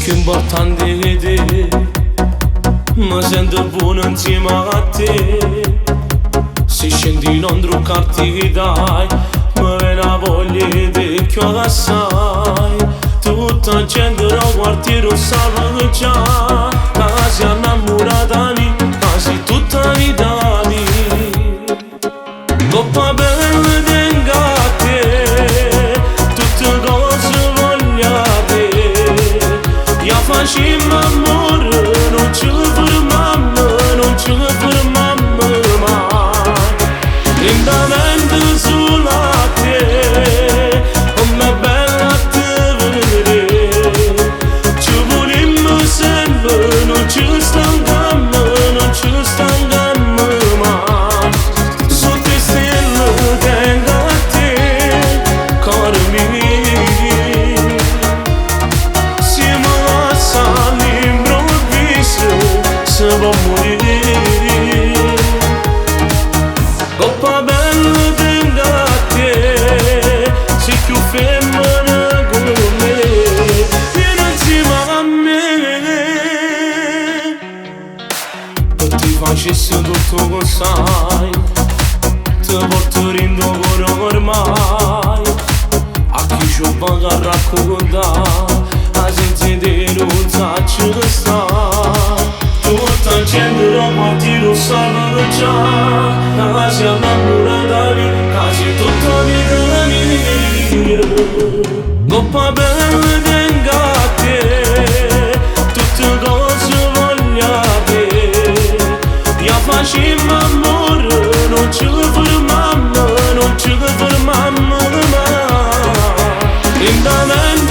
Più importante di te. Mi sento buono insieme a te. Se scendi non truccarti dai, mi viene la voglia di più assai. Tutta gente lo quartiere sa già, che si è innamorata di, quasi tutta vita mia. Coppa bella tenga a te, tutte cose voglio a te. Ja facciamo amore, non ci fermiamo, non ci fermiamo mai. Lentamente sulla te, come bella te vedere. Ci vogliamo sempre, non ci stanchiamo, non ci stanchiamo mai. Sotto le stelle tengo a te, caro mio. Se mi lascia all'improvviso, se può morire. Coppa bella tengo a te, sei più femmina come me, vieni insieme a me. Per ti facessi tutto che sai, ti porto in cuore ormai. A chi ci va a raccontare, a senza te non sa ci sta. Tutta gente lo quartiere sa già, che si è innamorata di, quasi tutta vita mia. Coppa bella tengo a te, tutte cose voglio a te. Ja facciamo amore, non ci fermiamo, non ci fermiamo mai. Lentamente